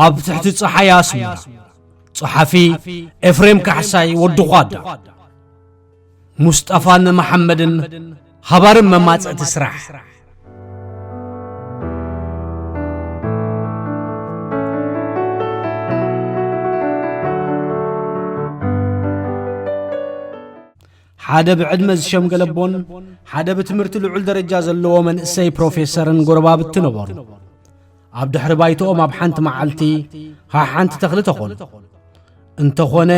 ኣብ ትሕቲ ጸሓይ ኣስመራ። ጸሓፊ ኤፍሬም ካሕሳይ ወዲ ዃዳ። ሙስጠፋን መሓመድን ሓባርን መማጸእቲ ስራሕ። ሓደ ብዕድመ ዝሸምገለ ኣቦን ሓደ ብትምህርቲ ልዑል ደረጃ ዘለዎ መንእሰይ ፕሮፌሰርን ጎረባብቲ ነበሩ። ኣብ ድሕሪ ባይትኦም ኣብ ሓንቲ መዓልቲ ሓንቲ ተኽሊ ተኾሉ። እንተኾነ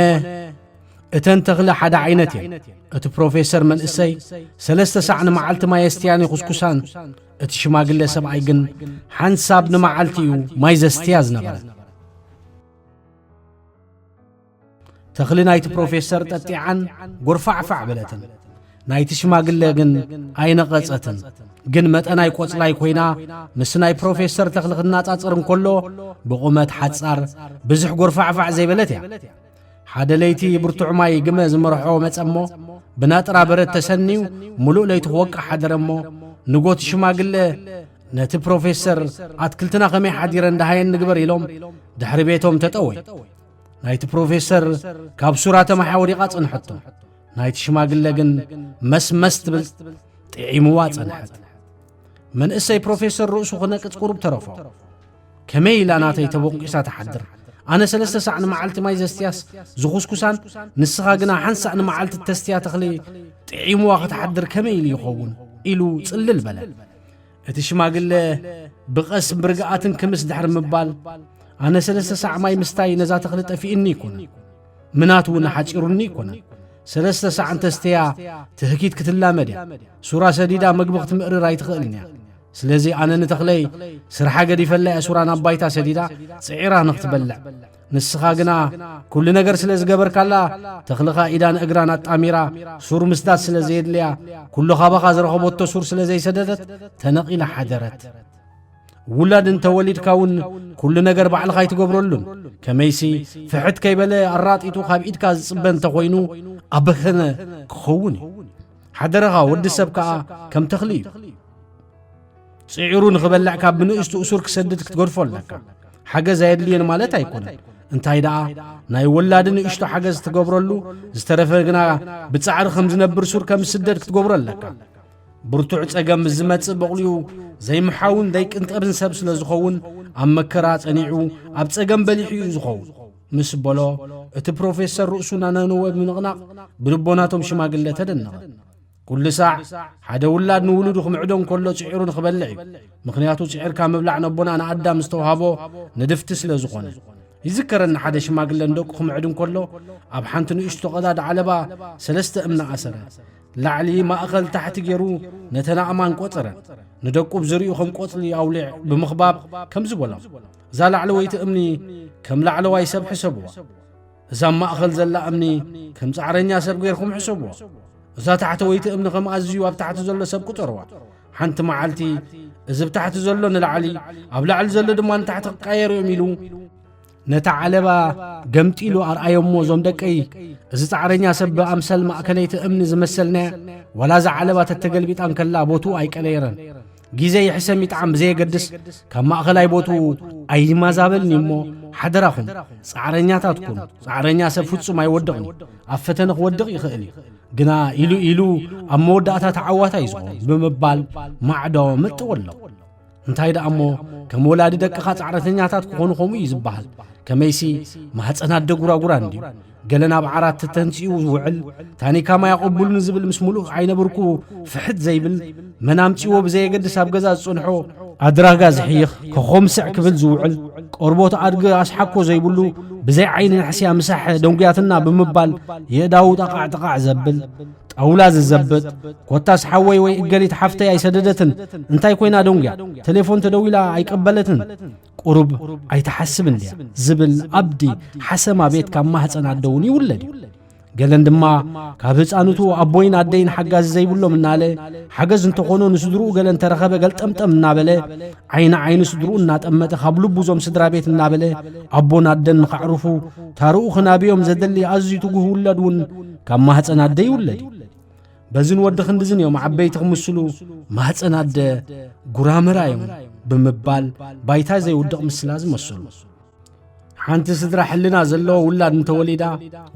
እተን ተኽሊ ሓደ ዓይነት እየን። እቲ ፕሮፌሰር መንእሰይ ሰለስተ ሳዕ ንመዓልቲ ማይ የስትያን ይኹስኩሳን። እቲ ሽማግለ ሰብኣይ ግን ሓንሳብ ንመዓልቲ እዩ ማይ ዘስትያ ዝነበረ። ተኽሊ ናይቲ ፕሮፌሰር ጠጢዓን ጎርፋዕፋዕ በለትን። ናይቲ ሽማግለ ግን ኣይነቐጸትን። ግን መጠናይ ቆጽላይ ኮይና ምስ ናይ ፕሮፌሰር ተኽሊ ክነጻጸር እንከሎ ብቑመት ሓጻር፣ ብዙሕ ጎርፋዕፋዕ ዘይበለት እያ። ሓደ ለይቲ ብርቱዕ ማይ ግመ ዝመርሖ መጸ እሞ ብናጥራ በረድ ተሰንዩ ምሉእ ለይቲ ክወቅዕ ሓደረ እሞ ንጎቲ ሽማግለ ነቲ ፕሮፌሰር ኣትክልትና ከመይ ሓዲረን ደሃየን ንግበር ኢሎም ድሕሪ ቤቶም ተጠወዩ። ናይቲ ፕሮፌሰር ካብ ሱራ ተማሕያ ወዲቓ ጸንሐቶ። ናይቲ ሽማግለ ግን መስመስ ትብል ጥዒምዋ ጸንሐት። መንእሰይ ፕሮፌሰር ርእሱ ክነቅጽ ቁሩብ ተረፎ። ከመይ ኢላ ናተይ ተቦቂሳ ትሓድር? ኣነ ሰለስተ ሳዕ ንመዓልቲ ማይ ዘስትያስ ዝኹስኩሳን፣ ንስኻ ግና ሓንሳእ ንመዓልቲ ተስትያ ተኽሊ ጥዒምዋ ክትሓድር ከመይ ኢሉ ይኸውን? ኢሉ ጽልል በለ። እቲ ሽማግለ ብቐስ ብርግኣትን ክምስ ድሕሪ ምባል፣ ኣነ ሰለስተ ሳዕ ማይ ምስታይ ነዛ ተኽሊ ጠፊእኒ ኣይኮነን፣ ምናት እውን ሓጺሩኒ ኣይኮነን። ሰለስተ ሳዕ እንተስተያ ትህኪት ክትላመድ እያ። ሱራ ሰዲዳ መግቢ ክትምእርር ኣይትኽእልን እያ። ስለዚ ኣነ ንተኽለይ ስርሓ ገዲፈላ እያ ሱራ ናብ ባይታ ሰዲዳ ጽዒራ ንኽትበልዕ። ንስኻ ግና ኩሉ ነገር ስለ ዝገበርካላ፣ ተኽልኻ ኢዳን እግራን ኣጣሚራ ሱር ምስዳድ ስለ ዘየድልያ፣ ኩሉ ካባኻ ዝረኸበቶ ሱር ስለ ዘይሰደደት፣ ተነቒላ ሓደረት። ውላድ እንተወሊድካ እውን ኩሉ ነገር ባዕልኻ ኣይትገብረሉን። ከመይሲ ፍሕት ከይበለ ኣራጢጡ ካብ ኢድካ ዝጽበ እንተኾይኑ፣ ኣበኸነ ክኸውን እዩ። ሓደረኻ፣ ወዲ ሰብ ከኣ ከም ተኽሊ እዩ። ጽዒሩ ንኽበልዕ ካብ ብንእሽቱ እሱር ክሰድድ ክትገድፎ ኣለካ። ሓገዝ ኣየድልዮን ማለት ኣይኮነን። እንታይ ደኣ፣ ናይ ወላዲ ንእሽቶ ሓገዝ ትገብረሉ፣ ዝተረፈ ግና ብጻዕሪ ከም ዝነብር ሱር ከም ዝስደድ ክትገብሮ ኣለካ። ብርቱዕ ጸገም ምስ ዝመጽእ በቕሊኡ ዘይምሓውን ዘይቅንጠብን ሰብ ስለ ዝኸውን፣ ኣብ መከራ ጸኒዑ ኣብ ጸገም በሊሑ እዩ ዝኸውን። ምስ በሎ፣ እቲ ፕሮፌሰር ርእሱ ናነነወ ብምንቕናቕ ብልቦናቶም ሽማግለ ተደነቐ። ኩሉ ሳዕ ሓደ ውላድ ንውሉዱ ክምዕዶ እንከሎ ጽዒሩ ንኽበልዕ እዩ። ምኽንያቱ ጽዒርካ ምብላዕ ነቦና ንኣዳም ዝተውሃቦ ንድፍቲ ስለ ዝኾነ። ይዝከረኒ ሓደ ሽማግለ ንደቁ ክምዕድ እንከሎ ኣብ ሓንቲ ንእሽቶ ቀዳድ ዓለባ ሰለስተ እምኒ ኣሰረ። ላዕሊ ማእኸል ታሕቲ ገይሩ ነተን ኣእማን ቆጸረን። ንደቁ ብዝሪኡ ከም ቆጽሊ ኣውሊዕ ብምኽባብ ከምዚ በሎም፣ እዛ ላዕለወይቲ እምኒ ከም ላዕለዋይ ሰብ ሕሰብዋ። እዛ ኣብ ማእኸል ዘላ እምኒ ከም ጻዕረኛ ሰብ ገይርኩም ሕሰብዎ። እዛ ታሕተወይቲ እምኒ ከም ኣዝዩ ኣብ ታሕቲ ዘሎ ሰብ ቁጸርዋ። ሓንቲ መዓልቲ እዚ ኣብ ታሕቲ ዘሎ ንላዕሊ፣ ኣብ ላዕሊ ዘሎ ድማ ንታሕቲ ክቃየር እዮም ኢሉ ነታ ዓለባ ገምጢሉ ኣርኣዮሞ። እዞም ደቀይ፣ እዚ ጻዕረኛ ሰብ ብኣምሳል ማእከለይቲ እምኒ ዝመሰልናያ፣ ዋላ እዛ ዓለባ ተተገልቢጣ እንከላ ቦትኡ ኣይቀለየረን። ግዜ ይሕሰም ይጥዓም ብዘየገድስ፣ ካብ ማእኸላይ ቦትኡ ኣይማዛበልን እዩ እሞ፣ ሓደራኹም ጻዕረኛታት ኩኑ። ጻዕረኛ ሰብ ፍጹም ኣይወድቕን እዩ፣ ኣብ ፈተነ ክወድቕ ይኽእል እዩ። ግና ኢሉ ኢሉ ኣብ መወዳእታ ተዓዋታይ እዩ ዝኸውን ብምባል ማዕዶ መጥወሎም። እንታይ ደኣ እሞ፣ ከም ወላዲ ደቅኻ ጻዕረተኛታት ክኾኑ ከምኡ እዩ ዝበሃል። ከመይሲ፣ ማህጸን ኣደ ጉራጉራ እንድዩ። ገለ ናብ ዓራት ተተንጺኡ ዝውዕል፣ ታኒካ ማይ ኣቐብሉኒ ዝብል ምስ ምሉእ ዓይነ ብርኩ ፍሕት ዘይብል፣ መን ኣምጺዎ ብዘየገድስ ኣብ ገዛ ዝጸንሖ ኣድራጋ ዝሕይኽ፣ ኮኾምስዕ ክብል ዝውዕል፣ ቆርቦት ኣድጊ ኣስሓኮ ዘይብሉ፣ ብዘይ ዓይኒ ናሕስያ ምሳሕ ደንጉያትና ብምባል የእዳዉ ጠቓዕ ጠቓዕ ዘብል፣ ጣውላ ዝዘብጥ፣ ኮታስ ሓወይ ወይ እገሊት ሓፍተይ ኣይሰደደትን፣ እንታይ ኮይና ደንጉያ፣ ቴሌፎን ተደዊላ ኣይቀበለትን፣ ቁሩብ ኣይትሓስብን ድያ ዝብል ኣብዲ ሓሰማ ቤት ካብ ማህጸን ኣደ እውን ይውለድ እዩ። ገለን ድማ ካብ ህፃንቱ ኣቦይን ኣደይን ሓጋዚ ዘይብሎም እናለ፣ ሓገዝ እንተኾኖ ንስድርኡ ገለ እንተረኸበ ገልጠምጠም እናበለ፣ ዓይኒ ዓይኒ ስድርኡ እናጠመተ ካብ ልቡ እዞም ስድራ ቤት እናበለ፣ ኣቦን ኣደን ንኸዕርፉ ታርኡ ክናብዮም ዘደሊ ኣዝዩ ትጉህ ውላድ እውን ካብ ማህፀን ኣደ ይውለድ እዩ። በዝን ወዲ ክንድዝን እዮም ዓበይቲ ክምስሉ ማህፀን ኣደ ጉራምራ እዮም ብምባል ባይታ ዘይውድቕ ምስላ ዝመስሉ። ሓንቲ ስድራ ሕልና ዘለዎ ውላድ እንተወሊዳ፣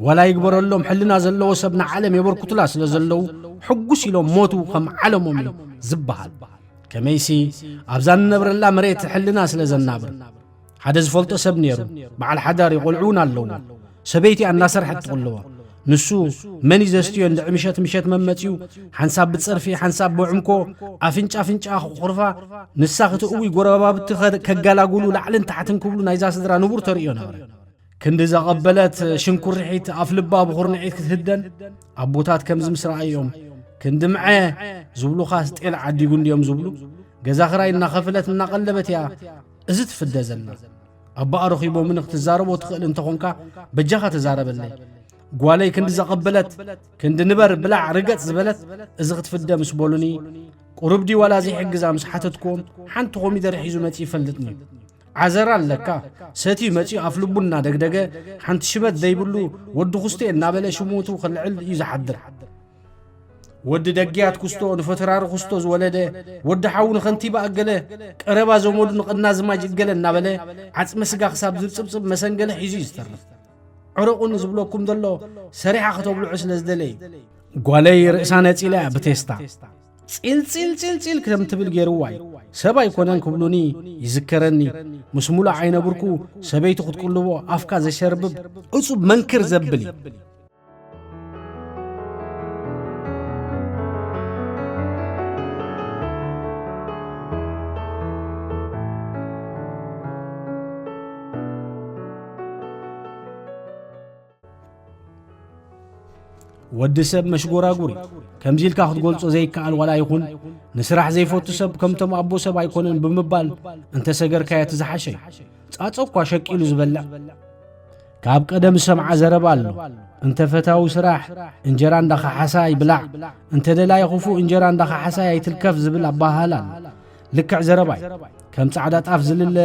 ዋላ ይግበረሎም፣ ሕልና ዘለዎ ሰብ ንዓለም የበርክቱላ ስለ ዘለዉ፣ ሕጉስ ኢሎም ሞቱ ከም ዓለሞም እዩ ዝበሃል። ከመይሲ ኣብዛ ንነብረላ መሬት ሕልና ስለ ዘናብር። ሓደ ዝፈልጦ ሰብ ነይሩ። በዓል ሓዳር እዩ፣ ቆልዑ እውን ኣለዎ። ሰበይቲኣ እናሰርሐት ትቕልቦ። ንሱ መን እዩ ዘስትዮ? እንድዒ ምሸት ምሸት መመጺኡ ሓንሳብ ብጸርፊ ሓንሳብ ብዕምኮ ኣፍንጫ ኣፍንጫ ክቑርፋ፣ ንሳ ክትእዊ፣ ጎረባብቲ ከ-፣ ከጋላጉሉ ላዕልን ታሕትን ክብሉ ናይዛ ስድራ ንቡር ተርእዮ ነበረ። ክንዲ ዘቐበለት ሽንኩርሒት ኣፍ ልባ ብኹርንዒት ክትህደን ኣቦታት ከምዚ ምስ ረኣዮም፣ ክንዲ ምዐ ዝብሉኻስ ጤል ዓዲጉ እንድዮም ዝብሉ፣ ገዛ ኽራይ እናኸፈለት እናቐለበት እያ እዚ ትፍደ ዘላ። ኣባኣ ረኺቦምን ክትዛረቦ ትኽእል እንተኾንካ በጃኻ ተዛረበለይ። ጓለይ ክንዲ ዘቐበለት፣ ክንዲ ንበር ብላዕ ርገጽ ዝበለት እዚ ክትፍደ ምስ በሉኒ፣ ቁሩብ ድዩ ዋላ ዘይሕግዛ ምስ ሓተትክዎም፣ ሓንቲ ኮሚደረ ሒዙ መጺኡ ይፈልጥኒ። ዓዘራ ኣለካ፣ ሰትዩ መጺኡ ኣፍ ልቡ እናደግደገ፣ ሓንቲ ሽበት ዘይብሉ ወዲ ኩስቴ እናበለ ሽሙቱ ክልዕል እዩ ዝሓድር። ወዲ ደግያት ኩስቶ ንፈተራሪ ኩስቶ ዝወለደ፣ ወዲ ሓዉ ንኸንቲባ እገለ፣ ቀረባ ዘመዱ ንቐናዝማጅ እገለ እናበለ፣ ዓጽመ ስጋ ክሳብ ዝብጽብጽብ መሰንገለ ሒዙ እዩ ዝተርፍ። ዕረቑኒ ዝብለኩም ዘሎ ሰሪሓ ከተብልዑ ስለ ዝደለየ እዩ። ጓለይ ርእሳ ነጺላ እያ ብቴስታ። ጺል ጺል ጺል ጺል ከም ትብል ገይርዋ እዩ። ሰብ ኣይኮነን ክብሉኒ ይዝከረኒ። ምስ ሙሉእ ዓይነ ብርኩ ሰበይቱ ክትቅልቦ ኣፍካ ዘሸርብብ እጹብ መንክር ዘብል እዩ። ወዲ ሰብ መሽጎራጉር እዩ። ከምዚ ኢልካ ክትገልጾ ዘይከኣል ዋላ ይኹን፣ ንስራሕ ዘይፈቱ ሰብ ከምቶም ኣቦ ሰብ ኣይኮነን ብምባል እንተሰገርካዮ እቲ ዝሓሸ እዩ። ጻጸ እኳ ሸቂሉ ዝበልዕ። ካብ ቀደም ዝሰምዓ ዘረባ ኣሎ። እንተ ፈታዊ ስራሕ እንጀራ እንዳኸሓሳይ ብላዕ፣ እንተ ደላይ ክፉእ እንጀራ እንዳኸሓሳይ ኣይትልከፍ ዝብል ኣበሃህላ ኣሎ። ልክዕ ዘረባ እዩ። ከም ጻዕዳ ጣፍ ዝልለ፣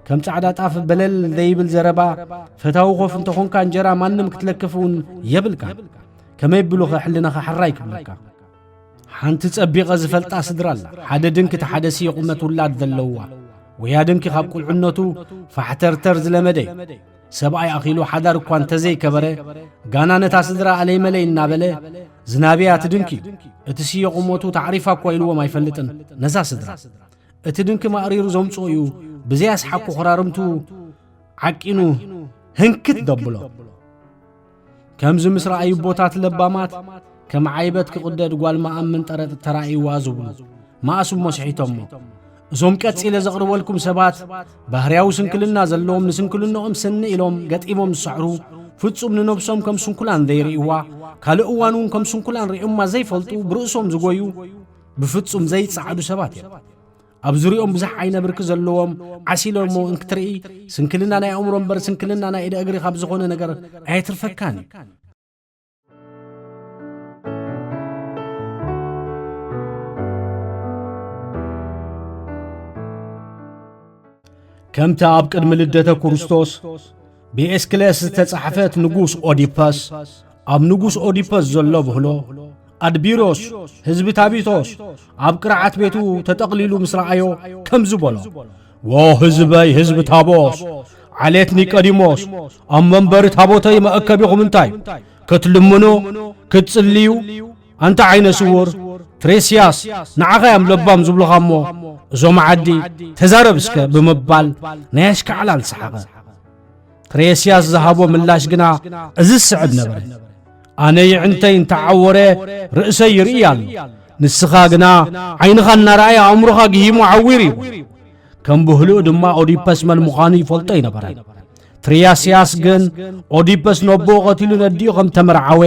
ከም ጻዕዳ ጣፍ በለል ዘይብል ዘረባ፣ ፈታዊ ኮፍ እንተኾንካ እንጀራ ማንም ክትለክፍ እውን የብልካ። ከመይ ብሉኸ ሕልናኻ ሕራይ ክብለካ? ሓንቲ ጸቢቐ ዝፈልጣ ስድራ ኣላ። ሓደ ድንኪ እቲ ሓደ ስየ ቁመት ውላድ ዘለዋ። ወያ ድንኪ ካብ ቁልዕነቱ ፋሕተርተር ዝለመደ እዩ። ሰብኣይ ኣኺሉ ሓዳር እኳ እንተዘይከበረ፣ ጋና ነታ ስድራ ኣለይመለይ እናበለ፣ ዝናብያ እቲ ድንኪ፣ እቲ ስየ ቁመቱ ታዕሪፋ እኳ ኢልዎም ኣይፈልጥን ነዛ ስድራ። እቲ ድንኪ ማእሪሩ ዘምጽኦ እዩ፣ ብዘይ ኣስሓኩ ኽራርምቱ ዓቂኑ ህንክት ደብሎ። ከምዚ ምስ ረኣዩ ኣቦታት ለባማት፣ ከም ዓይበት ክቕደድ ጓል መኣምን ጠረጥ ተራእይዋ ዝብሉ፣ መኣስ እሞ ስሒቶሞ። እዞም ቀጺለ ዘቕርበልኩም ሰባት፣ ባህርያዊ ስንክልና ዘለዎም፣ ንስንክልንኦም ስኒ ኢሎም ገጢሞም ዝሰዕሩ፣ ፍጹም ንነብሶም ከም ስንኩላን ዘይርእይዋ፣ ካልእ እዋን እውን ከም ስንኩላን ርእዮማ ዘይፈልጡ፣ ብርእሶም ዝጎዩ፣ ብፍጹም ዘይጸዓዱ ሰባት እዮም። ኣብ ዙርያኦም ብዙሕ ዓይነ ብርኪ ዘለዎም ዓሲሎሞ እንክትርኢ፣ ስንክልና ናይ ኣእምሮ እምበር ስንክልና ናይ ኢደ እግሪ ካብ ዝኾነ ነገር ኣየትርፈካን እዩ። ከምቲ ኣብ ቅድሚ ልደተ ክርስቶስ ብኤስክለስ ዝተጻሕፈት ንጉስ ኦዲፐስ፣ ኣብ ንጉስ ኦዲፐስ ዘሎ ብህሎ፣ ኣድቢሮስ፣ ህዝቢ ታቢቶስ፣ ኣብ ቅርዓት ቤቱ ተጠቕሊሉ ምስ ረኣዮ ከምዚ በሎ፣ "ዎ ህዝበይ፣ ህዝቢ ታቦስ፣ ዓሌት ኒቀዲሞስ፣ ኣብ መንበሪ ታቦተይ መእከቢኹም እንታይ? ክትልምኑ፣ ክትጽልዩ? ኣንታ ዓይነ ስውር፣ ትሬስያስ፣ ንዓኻ እዮም ለባም ዝብሉኻ እሞ፣ እዞም ዓዲ፣ ተዛረብ እስከ" ብምባል ናይ ኣሽካዕላል ሰሓቐ። ትሬስያስ ዝሃቦ ምላሽ ግና እዚ ዝስዕብ ነበረ፣ "ኣነ ይዕንተይ እንተዓወረ ርእሰይ ይርኢ ኣሎ፣ ንስኻ ግና ዓይንኻ እናረኣየ ኣእምሮኻ ግሂሙ ዓዊሩ" ይብል። ከም ብህልኡ ድማ ኦዲፐስ መን ምዃኑ ይፈልጦ ኣይነበረን። ትሬስያስ ግን ኦዲፐስ ነቦኡ ቀቲሉ ነዲኡ ከም ተመርዓወ፣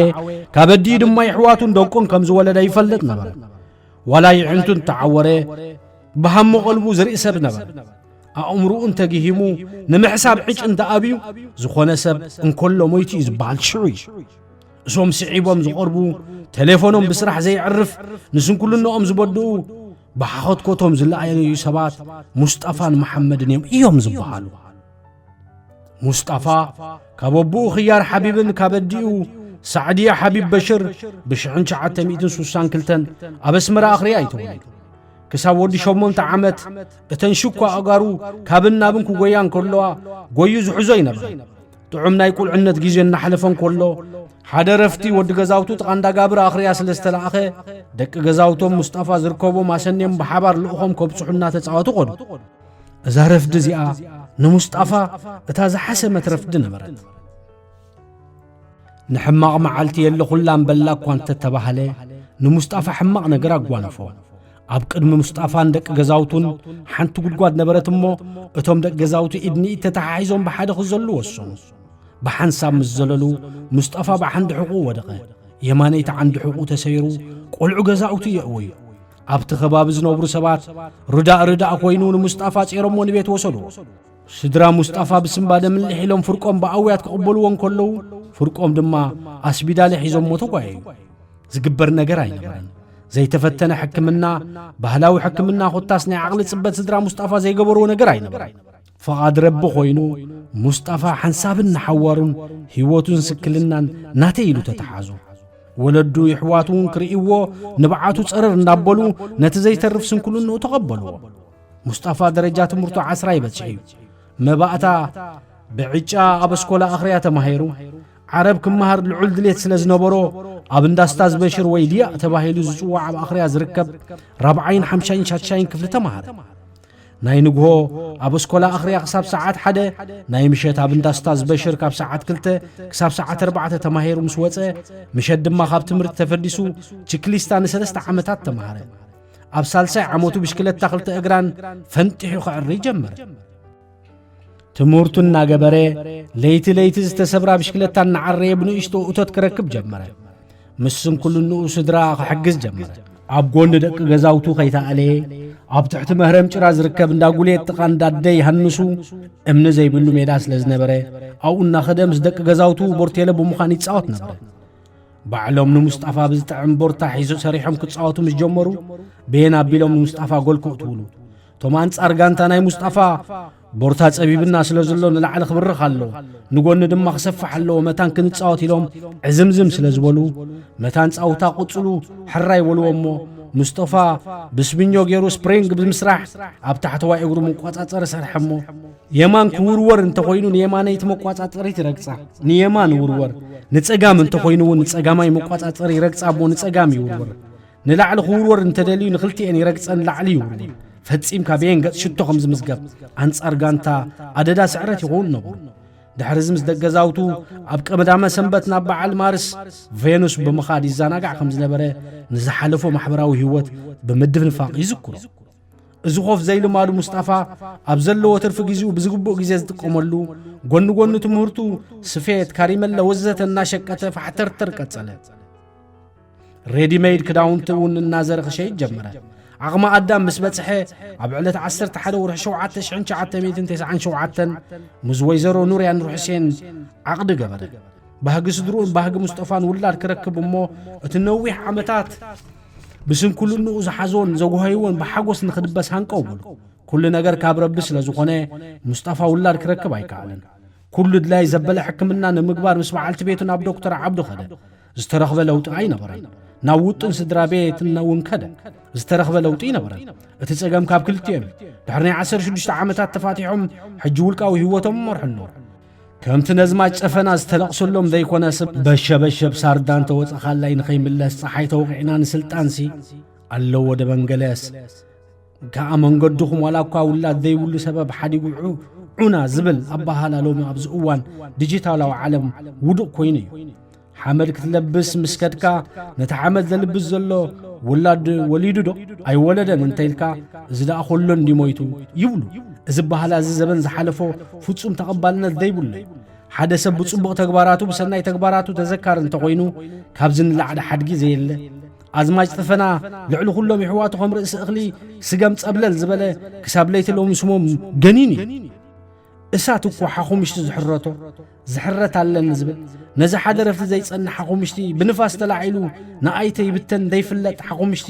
ካብ ኣዲኡ ድማ የሕዋቱን ደቁን ከም ዝወለደ ይፈልጥ ነበረ። ዋላ ይዕንቱ እንተዓወረ፣ ብሃሞ ቀልቡ ዝርኢ ሰብ ነበረ። ኣእምሮኡ እንተግሂሙ፣ ንምሕሳብ ዕጭ እንተኣብዩ፣ ዝኾነ ሰብ እንከሎ ሞይቱ እዩ ዝበሃል ሽዑ እዩ። እዞም ስዒቦም ዝቐርቡ፣ ቴሌፎኖም ብስራሕ ዘየዕርፍ፣ ንስንኩልናኦም ዝበድኡ፣ ብሓኾትኮቶም ዝለኣዩ ሰባት ሙስጠፋን መሓመድን እዮም፣ እዮም ዝበሃሉ። ሙስጠፋ ካብ ኣቦኡ ኽያር ሓቢብን ካብ ኣዲኡ ሳዕድያ ሓቢብ በሽር ብሽሕን ትሽዓተ ሚእትን ስሳን ክልተን ኣብ ኣስመራ ኣኽርያ እዩ ተወሊዱ። ክሳብ ወዲ ሸሞንተ ዓመት እተን ሽኳ ኣእጋሩ ካብን ናብን ክጎያ እንከለዋ፣ ጎዩ ዝሕዞ ኣይነበረን። ጥዑም ናይ ቁልዕነት ግዜ እናሓለፈ እንከሎ፣ ሓደ ረፍቲ ወዲ ገዛውቱ ጥቓ እንዳ ጋብር ኣኽርያ ስለ ዝተላእኸ፣ ደቂ ገዛውቶም ሙስጣፋ ዝርከቦም ኣሰንዮም ብሓባር ልእኾም ከብጽሑ እናተጻወቱ ኸዱ። እዛ ረፍዲ እዚኣ ንሙስጣፋ እታ ዝሓሰመት ረፍዲ ነበረት። ንሕማቕ መዓልቲ የለኹላን በላ እኳ እንተተባህለ፣ ንሙስጣፋ ሕማቕ ነገር ኣጓነፎ። ኣብ ቅድሚ ሙስጣፋን ደቂ ገዛውቱን ሓንቲ ጉድጓድ ነበረት እሞ፣ እቶም ደቂ ገዛውቱ ኢድ ንኢድ ተተሓሒዞም ብሓደ ክዘሉ ወሰኑ። ብሓንሳብ ምስ ዘለሉ፣ ሙስጣፋ ብዓንዲ ሕቑኡ ወደቐ። የማነይቲ ዓንዲ ሕቑኡ ተሰይሩ፣ ቆልዑ ገዛውቱ የእወዩ። ኣብቲ ከባቢ ዝነብሩ ሰባት ርዳእ ርዳእ ኮይኑ ንሙስጣፋ ጼሮሞ ንቤት ወሰድዎ። ስድራ ሙስጣፋ ብስንባደ ምልሕ ኢሎም ፍርቆም ብኣውያት ክቕበልዎ እንከለዉ፣ ፍርቆም ድማ ኣስቢዳለ ሒዞሞ ተጓየዩ። ዝግበር ነገር ኣይነበረን። ዘይተፈተነ ሕክምና፣ ባህላዊ ሕክምና ኮታስ ናይ ዓቕሊ ጽበት ስድራ ሙስጣፋ ዘይገበርዎ ነገር ኣይነበረን። ፍቓድ ረቢ ኮይኑ፣ ሙስጣፋ ሓንሳብን ንሓዋሩን ህይወቱን ስክልናን ናተይ ኢሉ ተተሓዙ። ወለዱ ይሕዋቱ እውን ክርእይዎ ንብዓቱ ጸረር እንዳበሉ ነቲ ዘይተርፍ ስንኩልንኡ ተቐበልዎ። ሙስጣፋ ደረጃ ትምህርቱ ዓስራ ይበጽሕ እዩ። መባእታ ብዕጫ ኣብ ኣስኮላ ኣኽርያ ተማሂሩ። ዓረብ ክመሃር ልዑል ድሌት ስለ ዝነበሮ፣ ኣብ እንዳ ስታዝ በሽር ወይ ዲያእ ተባሂሉ ዝጽዋዕ ኣብ ኣኽርያ ዝርከብ ራብዓይን ሓምሻይን ሻድሻይን ክፍሊ ተማሃረ። ናይ ንግሆ ኣብ ኣስኮላ ኣኽርያ ክሳብ ሰዓት ሓደ፣ ናይ ምሸት ኣብ እንዳ ስታዝ በሽር ካብ ሰዓት ክልተ ክሳብ ሰዓት ኣርባዕተ ተማሂሩ ምስ ወጸ፣ ምሸት ድማ ካብ ትምህርቲ ተፈዲሱ ችክሊስታ ንሰለስተ ዓመታት ተማሃረ። ኣብ ሳልሳይ ዓመቱ ብሽክለታ ክልተ እግራን ፈንጢሑ ከዕሪ ጀመረ። ትምህርቱ እናገበረ፣ ለይቲ ለይቲ ዝተሰብራ ብሽክለታ እናዓረየ ብንእሽቶ እቶት ክረክብ ጀመረ። ምስ ስንኩልንኡ ስድራ ክሕግዝ ጀመረ። ኣብ ጎኒ ደቂ ገዛውቱ ከይተኣለየ፣ ኣብ ትሕቲ መህረም ጭራ ዝርከብ እንዳ ጉሌት ጥቓ እንዳ ኣደይ ሃንሱ እምኒ ዘይብሉ ሜዳ ስለ ዝነበረ፣ ኣብኡ እናኸደ ምስ ደቂ ገዛውቱ ቦርቴለ ብምዃን ይጻወት ነበረ። ባዕሎም ንሙስጣፋ ብዝጥዕም ቦርታ ሒዞ ሰሪሖም ክጻወቱ ምስ ጀመሩ፣ በየን ኣቢሎም ንሙስጣፋ ጎል ከእትውሉ። እቶም ኣንጻር ጋንታ ናይ ሙስጣፋ፣ ቦርታ ጸቢብና ስለ ዘሎ ንላዕሊ ክብርኽ ኣለዎ፣ ንጎኒ ድማ ክሰፍሕ ኣለዎ፣ መታን ክንጻወት ኢሎም ዕዝምዝም ስለ ዝበሉ፣ መታን ጻውታ ቅጽሉ ሕራይ በልዎ እሞ፣ ሙስጠፋ ብስብኞ ገይሩ ስፕሪንግ ብምስራሕ ኣብ ታሕተዋይ እግሩ መቋጻጸሪ ሰርሐ እሞ፣ የማን ክውርወር እንተኾይኑ ንየማነይቲ መቋጻጸሪት ይረግጻ፣ ንየማን ይውርወር፣ ንጸጋም እንተኾይኑ እውን ንጸጋማይ መቋጻጸሪ ይረግጻ እሞ ንጸጋም ይውርወር። ንላዕሊ ክውርወር እንተደልዩ ንኽልቲኤን ይረግጸን ላዕሊ ይውርወር። ፈጺምካ ብኤን ገጽ ሽቶ ከም ዝምዝገብ ኣንጻር ጋንታ ኣደዳ ስዕረት ይኸውን ነብሩ። ድሕሪ እዚ ምስ ደገዛውቱ ኣብ ቀዳመ ሰንበት ናብ በዓል ማርስ ቬኑስ ብምኻድ ይዘናጋዕ ከም ዝነበረ ንዝሓለፎ ማሕበራዊ ህይወት ብምድፍንፋቕ ይዝክሮ። እዚ ኮፍ ዘይልማዱ ሙስጣፋ ኣብ ዘለዎ ትርፊ ግዜኡ ብዝግቡእ ግዜ ዝጥቀመሉ፣ ጎኒ ጎኒ ትምህርቱ ስፌት፣ ካሪመለ ወዘተ እናሸቀተ ፋሕተርተር ቀጸለ። ሬዲሜይድ ክዳውንቲ እውን እናዘረ ክሸይጥ ጀመረ። ዓቕሚ ኣዳም ምስ በጽሐ ኣብ ዕለት ዓሰርተ ሓደ ወርሒ ሸውዓተ ሽሕን ትሽዓተ ሚእትን ተስዓን ሸውዓተን ምስ ወይዘሮ ኑርያ ኑር ሕሴን ዓቕዲ ገበረ። ባህጊ ስድርኡን ባህጊ ሙስጠፋን ውላድ ክረክብ እሞ እቲ ነዊሕ ዓመታት ብስንኩልንኡ ዝሓዞን ዘጓሃይዎን ብሓጎስ ንኽድበስ ሃንቀው በሉ። ኩሉ ነገር ካብ ረቢ ስለ ዝኾነ ሙስጠፋ ውላድ ክረክብ ኣይከኣለን። ኩሉ ድላይ ዘበለ ሕክምና ንምግባር ምስ በዓልቲ ቤቱ ናብ ዶክተር ዓብዱ ኸደ። ዝተረኽበ ለውጢ ኣይነበረን። ናብ ውጥን ስድራ ቤት እውን ከደ። ዝተረኽበ ለውጢ ኣይነበረን። እቲ ጸገም ካብ ክልቲኦም እዩ። ድሕሪ ናይ ዓሰርተ ሽዱሽተ ዓመታት ተፋቲሖም ሕጂ ውልቃዊ ህይወቶም ይመርሑ ኣለዉ። ከምቲ ነዝማች ጨፈና ዝተለቕሰሎም ዘይኮነስ በሸበሸብ ሳርዳ እንተወጸኻላይ ንኸይምለስ ጸሓይ ተወቒዕና ንስልጣንሲ ኣለዎ ደበንገለስ ከኣ መንገድኹም ዋላ እኳ ውላድ ዘይብሉ ሰበብ ሓዲጉ ዑ- ዑና ዝብል ኣበሃህላ ሎሚ ኣብዚ እዋን ዲጂታላዊ ዓለም ውዱቕ ኮይኑ እዩ። ሓመድ ክትለብስ ምስ ከድካ ነቲ ሓመድ ዘልብስ ዘሎ ውላድ ወሊዱ ዶ ኣይወለደን እንተ ኢልካ እዚ ደኣ ኮሎ እንዲ ሞይቱ ይብሉ። እዚ ኣበሃህላ እዚ ዘበን ዝሓለፎ ፍጹም ተቐባልነት ዘይብሉ እዩ። ሓደ ሰብ ብጽቡቕ ተግባራቱ ብሰናይ ተግባራቱ ተዘካሪ እንተኾይኑ ካብዚ ንላዕሊ ሓድጊ ዘየለ። ኣዝማች ጠፈና ልዕሊ ኩሎም የሕዋቱ ከም ርእሲ እኽሊ ስገም ጸብለል ዝበለ ክሳብ ለይቲ ሎሚ ስሞም ገኒን እዩ። እሳት እኮ ሓኹምሽቲ ዝሕረቶ ዝሕረት ኣለኒ ዝብል ነዚ ሓደ ረፍቲ ዘይጸንሕ ሓኹምሽቲ ብንፋስ ተላዒሉ ንኣይተ ይብተን ዘይፍለጥ ሓኹምሽቲ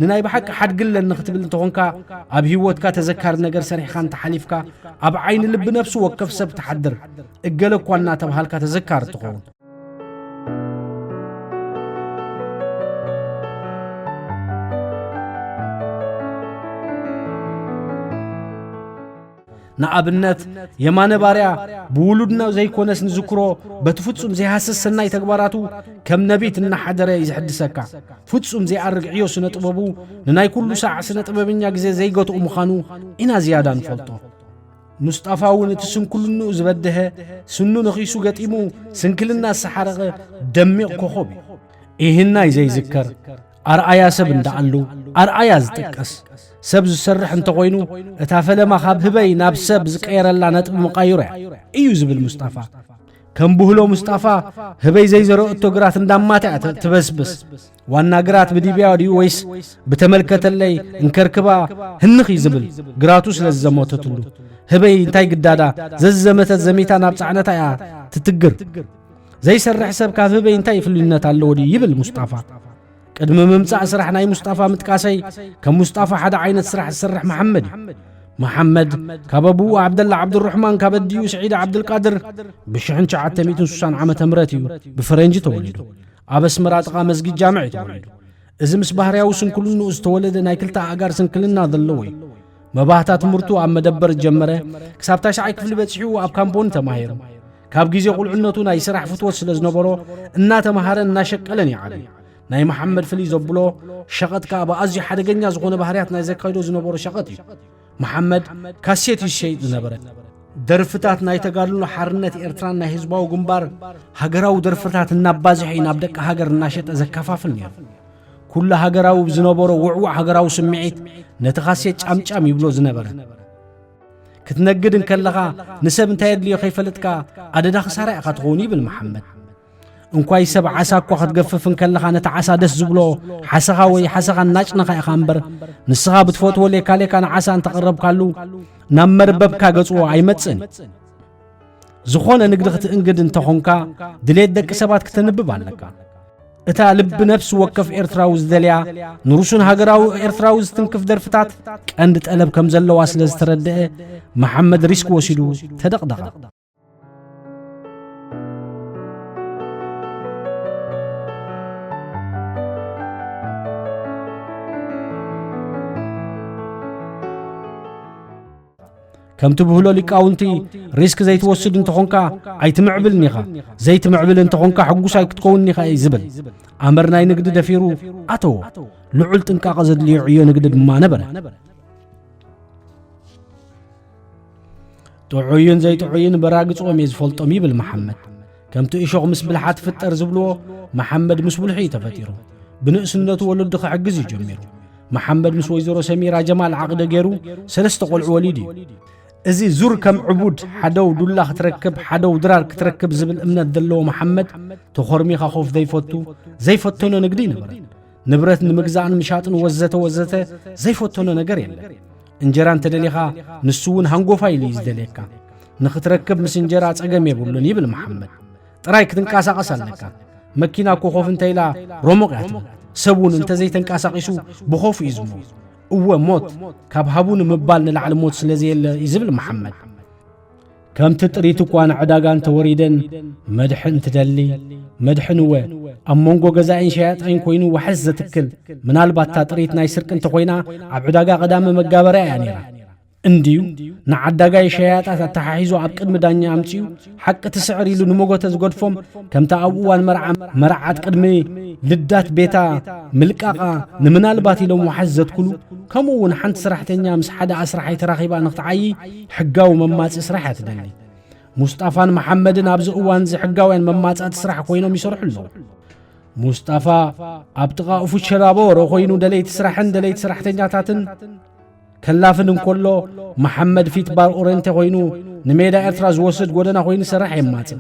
ንናይ ብሓቂ ሓድጊ ኣለኒ ክትብል እንተኾንካ ኣብ ህይወትካ ተዘካሪ ነገር ሰሪሕካ እንተሓሊፍካ ኣብ ዓይኒ ልቢ ነፍሲ ወከፍ ሰብ ትሓድር እገለ እኳ እናተባሃልካ ተዘካሪ ትኸውን። ንኣብነት፣ የማነ ባርያ ብውሉድና ዘይኮነስ ንዝክሮ፣ በቲ ፍጹም ዘይሃስስ ሰናይ ተግባራቱ ከም ነቢት እናሓደረ እዩ ዝሕድሰካ። ፍጹም ዘይኣርግ ዕዮ ስነ ጥበቡ፣ ንናይ ኩሉ ሳዕ ስነ ጥበበኛ ግዜ ዘይገትኦ ምዃኑ ኢና ዝያዳ ንፈልጦ። ሙስጣፋ እውን እቲ ስንኩልንኡ ዝበደሀ፣ ስኑ ነኺሱ ገጢሙ ስንክልና ዝሰሓረቐ ደሚቕ ኮኾብ እዩ። ኢህናይ ዘይዝከር፣ ኣርኣያ ሰብ እንዳኣሉ፣ ኣርኣያ ዝጥቀስ፣ ሰብ ዝሰርሕ እንተኾይኑ፣ እታ ፈለማ ካብ ህበይ ናብ ሰብ ዝቀየረላ ነጥቢ መቃይሮ እያ እዩ ዝብል ሙስጣፋ። ከም ብህሎ ሙስጣፋ፣ ህበይ ዘይዘረእቶ ግራት እንዳማታ እያ ተ-፣ ትበስብስ። ዋና ግራት ብዲብያ ድዩ ወይስ ብተመልከተለይ እንከርክባ ህንኽ እዩ ዝብል፣ ግራቱ ስለ ዝዘመተትሉ። ህበይ እንታይ ግዳዳ፣ ዘዝዘመተት ዘሚታ ናብ ጻዕነታ እያ ትትግር። ዘይሰርሕ ሰብ ካብ ህበይ እንታይ ፍልዩነት ኣለዎ ድዩ ይብል ሙስጣፋ። ቅድሚ ምምጻእ ስራሕ ናይ ሙስጣፋ ምጥቃሰይ፣ ከም ሙስጣፋ ሓደ ዓይነት ስራሕ ዝሰርሕ መሓመድ እዩ። መሓመድ ካብ ኣቡኡ ዓብደላ ዓብዱራሕማን ካብ ኣዲኡ ስዒድ ዓብዱልቃድር ብሽሕን ትሽዓተ ሚእትን ስሳን ዓመተ ምህረት እዩ ብፈረንጂ ተወሊዱ። ኣብ ኣስመራ ጥቓ መስጊድ ጃምዕ እዩ ተወሊዱ። እዚ ምስ ባህርያዊ ስንክልንኡ ዝተወለደ ናይ ክልተ ኣእጋር ስንክልና ዘለዎ እዩ። መባህታ ትምህርቱ ኣብ መደበር ጀመረ። ክሳብ ታሽዓይ ክፍሊ በጺሑ ኣብ ካምፖኒ ተማሂሩ። ካብ ግዜ ቁልዕነቱ ናይ ስራሕ ፍትወት ስለ ዝነበሮ፣ እናተምሃረን እናሸቀለን ይዓብዩ። ናይ መሓመድ ፍልይ ዘብሎ ሸቐጥ ከኣ ብኣዝዩ ሓደገኛ ዝኾነ ባህርያት ናይ ዘካይዶ ዝነበሮ ሸቐጥ እዩ። መሓመድ ካሴት እዩ ዝሸይጥ ዝነበረ። ደርፍታት ናይ ተጋድሎ ሓርነት ኤርትራን ናይ ህዝባዊ ግንባር ሃገራዊ ደርፍታት እናባዝሐ እዩ ናብ ደቂ ሃገር እናሸጠ ዘከፋፍል ነይሩ። ኩሉ ሃገራዊ ብዝነበሮ ውዕዉዕ ሃገራዊ ስምዒት ነቲ ካሴት ጫምጫም ይብሎ ዝነበረ። ክትነግድ እንከለኻ ንሰብ እንታይ የድልዮ ከይፈለጥካ ኣደዳ ክሳራ ኢኻ ትኸውን ይብል መሓመድ። እንኳይ ሰብ ዓሳ እኳ ክትገፍፍ እንከለኻ ነቲ ዓሳ ደስ ዝብሎ ሓሰኻ ወይ ሓሰኻ እናጭነኻ ኢኻ እምበር፣ ንስኻ ብትፈትዎ ሌካ ሌካ ንዓሳ እንተቐረብካሉ ናብ መርበብካ ገጽዎ ኣይመጽእን። ዝኾነ ንግዲ ክትእንግድ እንተኾንካ ድሌት ደቂ ሰባት ክተንብብ ኣለካ። እታ ልቢ ነፍሲ ወከፍ ኤርትራዊ ዝደልያ፣ ንሩሱን ሃገራዊ ኤርትራዊ ዝትንክፍ ደርፍታት ቀንዲ ጠለብ ከም ዘለዋ ስለ ዝተረድአ፣ መሓመድ ሪስክ ወሲዱ ተደቕደቐ። ከምቲ ብህሎ ሊቃውንቲ፣ ሪስክ ዘይትወስድ እንተኾንካ ኣይትምዕብልን ኢኻ፣ ዘይትምዕብል እንተኾንካ ሕጉስ ኣይክትከውንን ኢኻ እዩ ዝብል። ኣምር ናይ ንግዲ ደፊሩ ኣተዎ። ልዑል ጥንቃቐ ዘድልዮ ዕዮ ንግዲ ድማ ነበረ። ጥዑይን ዘይጥዑይን በራግጾም እየ ዝፈልጦም ይብል መሓመድ። ከምቲ እሾኽ ምስ ብልሓ ትፍጠር ዝብልዎ፣ መሓመድ ምስ ብልሑ እዩ ተፈጢሩ። ብንእስነቱ ወለዱ ክሕግዝ እዩ ጀሚሩ። መሓመድ ምስ ወይዘሮ ሰሚራ ጀማል ዓቕዲ ገይሩ ሰለስተ ቆልዑ ወሊዱ እዩ። እዚ ዙር ከም ዕቡድ ሓደው ዱላ ክትረክብ፣ ሓደው ድራር ክትረክብ ዝብል እምነት ዘለዎ መሓመድ፣ ተኾርሚኻ ኮፍ ዘይፈቱ፣ ዘይፈተኖ ንግዲ ይነበረ። ንብረት ንምግዛእን ምሻጥን ወዘተ ወዘተ ዘይፈተኖ ነገር የለን። እንጀራ እንተደሊኻ፣ ንሱ እውን ሃንጎፋ ኢሉ እዩ ዝደልየካ። ንኽትረክብ ምስ እንጀራ ጸገም የብሉን ይብል መሓመድ። ጥራይ ክትንቀሳቐስ ኣለካ። መኪና እኮ ኮፍ እንተ ኢላ ሮሞቕ እያ ትብል። ሰብ እውን እንተ ዘይተንቀሳቒሱ ብኾፉ እዩ ዝሞት። እወ ሞት፣ ካብ ሃቡኒ ምባል ንላዕሊ ሞት ስለ ዘየለ እዩ ዝብል መሓመድ። ከምቲ ጥሪት እኳ ንዕዳጋ እንተወሪደን መድሕን ትደሊ፣ መድሕን እወ ኣብ መንጎ ገዛኢን ሸያጣይን ኮይኑ ዋሕስ ዘትክል፣ ምናልባት እታ ጥሪት ናይ ስርቂ እንተኾይና ኣብ ዕዳጋ ቀዳሚ መጋበርያ እያ ነይራ። እንድዩ ንዓዳጋይ ሸያጣት ኣተሓሒዙ ኣብ ቅድሚ ዳኛ ኣምጺኡ ሓቂ ትስዕር ኢሉ ንመጎተ ዝገድፎም፣ ከምቲ ኣብ እዋን መርዓ መርዓት ቅድሚ ልዳት ቤታ ምልቃቓ ንምናልባት ኢሎም ዋሕስ ዘትክሉ፣ ከምኡ እውን ሓንቲ ሰራሕተኛ ምስ ሓደ ኣስራሓይ ተራኺባ ንኽትዓዪ ሕጋዊ መማጽኢ ስራሕ እያ ትደሊ። ሙስጣፋን መሓመድን ኣብዚ እዋንዚ ሕጋውያን መማጻእቲ ስራሕ ኮይኖም ይሰርሑ ኣለዉ። ሙስጣፋ ኣብ ጥቓ ኡፉድ ሸራቦሮ ኮይኑ ደለይቲ ስራሕን ደለይቲ ሰራሕተኛታትን ከላፍን እንከሎ፣ መሓመድ ፊት ባር ኦሬንቴ ኮይኑ ንሜዳ ኤርትራ ዝወስድ ጎደና ኮይኑ ይሰርሕ የማጽእ።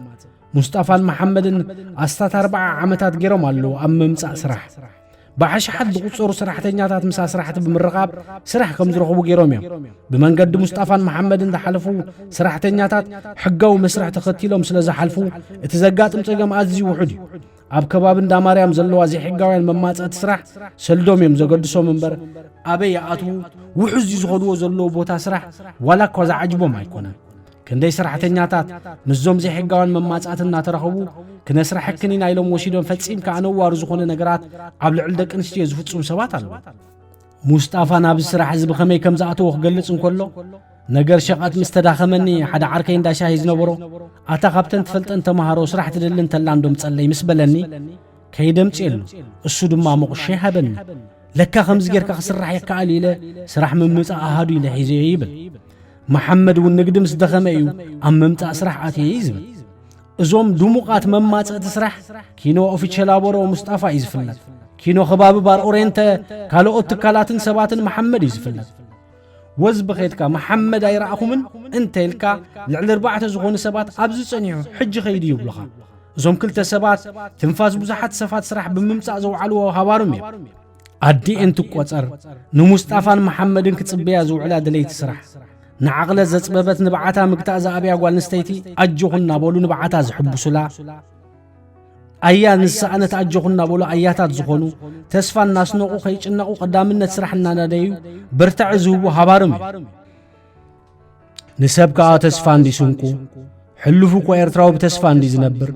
ሙስጣፋን መሓመድን ኣስታት ኣርብዓ ዓመታት ገይሮም ኣለዉ ኣብ ምምጻእ ስራሕ። ብኣሽሓት ዝቑጸሩ ሰራሕተኛታት ምስ ኣስራሕቲ ብምርኻብ ስራሕ ከም ዝረኽቡ ገይሮም እዮም። ብመንገዲ ሙስጣፋን መሓመድን ዝሓለፉ ሰራሕተኛታት ሕጋዊ መስርሕ ተኸቲሎም ስለ ዝሓልፉ፣ እቲ ዘጋጥም ጸገም ኣዝዩ ውሑድ እዩ። ኣብ ከባቢ እንዳ ማርያም ዘለዋ ዘይሕጋውያን መማጸእቲ ስራሕ ሰልዶም እዮም ዘገድሶም እምበር፣ ኣበይ ይኣትዉ፣ ውሑዝ እዩ ዝኸድዎ ዘለዉ ቦታ ስራሕ ዋላ እኳ ዝዓጅቦም ኣይኮነን። ክንደይ ሰራሕተኛታት ምስዞም ዘይሕጋውያን መማጻእቲ እናተረኸቡ፣ ክነስርሐክን ኢና ኢሎም ወሲዶም ፈጺምካ ኣነዋሪ ዝኾነ ነገራት ኣብ ልዕሊ ደቂ ኣንስትዮ ዝፍጽሙ ሰባት ኣለዉ። ሙስጣፋ ናብዚ ስራሕ እዚ ብኸመይ ከም ዝኣተዎ ክገልጽ እንከሎ፣ ነገር ሸቐጥ ምስ ተዳኸመኒ፣ ሓደ ዓርከይ እንዳ ሻሂ ዝነበሮ፣ ኣታ ካብተን ትፈልጠን ተማሃሮ ስራሕ ትደሊ እንተላ እንዶ ምጸለይ ምስ በለኒ፣ ከይደምጽየሉ፣ እሱ ድማ መቑሸይ ሃበኒ። ለካ ከምዚ ጌርካ ክስራሕ የከኣል ኢለ፣ ስራሕ ምምጻእ ኣሃዱ ኢለ ሒዘዮ ይብል። መሓመድ እውን ንግዲ ምስ ደኸመ እዩ ኣብ ምምጻእ ስራሕ ኣትየ እዩ ዝብል። እዞም ድሙቓት መማጸእቲ ስራሕ፣ ኪኖ ኦፊቸላቦሮ ሙስጣፋ እዩ ዝፍለጥ። ኪኖ ከባቢ ባር ኦሬንተ፣ ካልኦት ትካላትን ሰባትን መሓመድ እዩ ዝፍለጥ። ወዝ ብኸድካ መሓመድ ኣይረኣኹምን እንተ ኢልካ፣ ልዕሊ ኣርባዕተ ዝኾኑ ሰባት ኣብዚ ጸኒሑ ሕጂ ኸይዱ ይብሉኻ። እዞም ክልተ ሰባት ትንፋስ ብዙሓት ሰፋት ስራሕ ብምምጻእ ዘውዓልዎ ሃባርም እዮም። ኣዲኤን ትቆጸር፣ ንሙስጣፋን መሓመድን ክጽበያ ዝውዕላ ደለይቲ ስራሕ። ንዓቕለ ዘጽበበት ንብዓታ ምግታእ ዝኣብያ ጓል ኣንስተይቲ ኣጆኹ እናበሉ ንብዓታ ዝሕብሱላ። ኣያ ንዝሰኣነት ኣጆኹ እናበሉ ኣያታት ዝኾኑ፣ ተስፋ እናስነቑ ከይጭነቑ ቀዳምነት ስራሕ እናናደዩ ብርታዒ ዝህቡ ሃባርም እዩ። ንሰብ ከኣ ተስፋ እንዲ ስንቁ፣ ሕሉፉ እኳ ኤርትራዊ ብተስፋ እንዲ ዝነብር፣